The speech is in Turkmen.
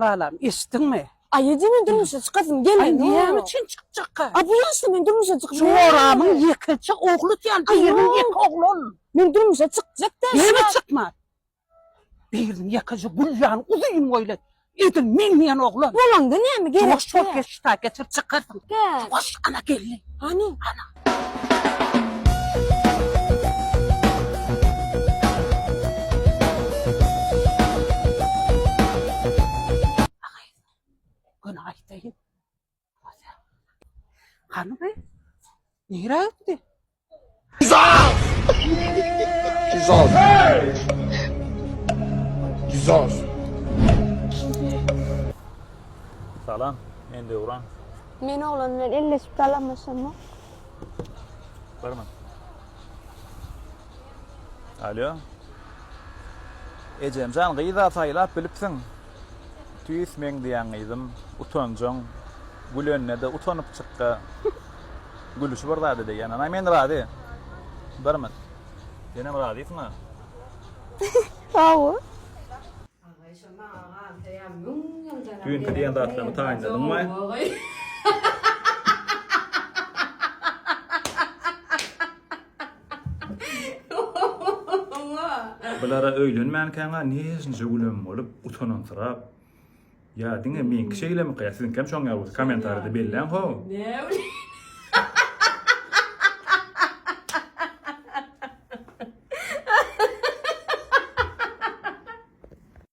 Balam, eşitdiňmi? Aý eje men durmuşa çykasym gelenok. Aý näme üçin çykjakka? A bu ýaşda men durmuşa çykyp Joramyň ýekeje ogly diýen biriniň ýeke ogly ol. Men durmuşa çykjak däl. Näme çykmaz? Biriniň ýekeje gül ýaly uzyn boýly edil men diýen oglan. Bolanda näme gerek? Ýuwaş bolup geç şu geçir çykarsyň. Ýuwaş ana geldi. Hany? Ana. Göni aýdaýyn. Hany be? Nirä gitdi? Jesus! Jesus! Salam, men Döwran. Men oglan bilen elleşip salamlaşamok. Bir minut. Alo. Ejemjan gyz-a saýlap bilipsiň. Tüýs meň diýen gyzym, utanjaň, gülende-de utanyp çykga. Gülüşi bir zada degýän. Ana men razy. Bir minut. Senem razysyň-a? Hawa. Düýnki diýen zatlarymy taýynladyňmy? Bulara öýlenmänkäň-ä näçinji gülem bolup, utanansyrap. Ýa diňe meňki şeýlemika ýa siziňkem şoň ýaly bolsa kommentariýada belläň how.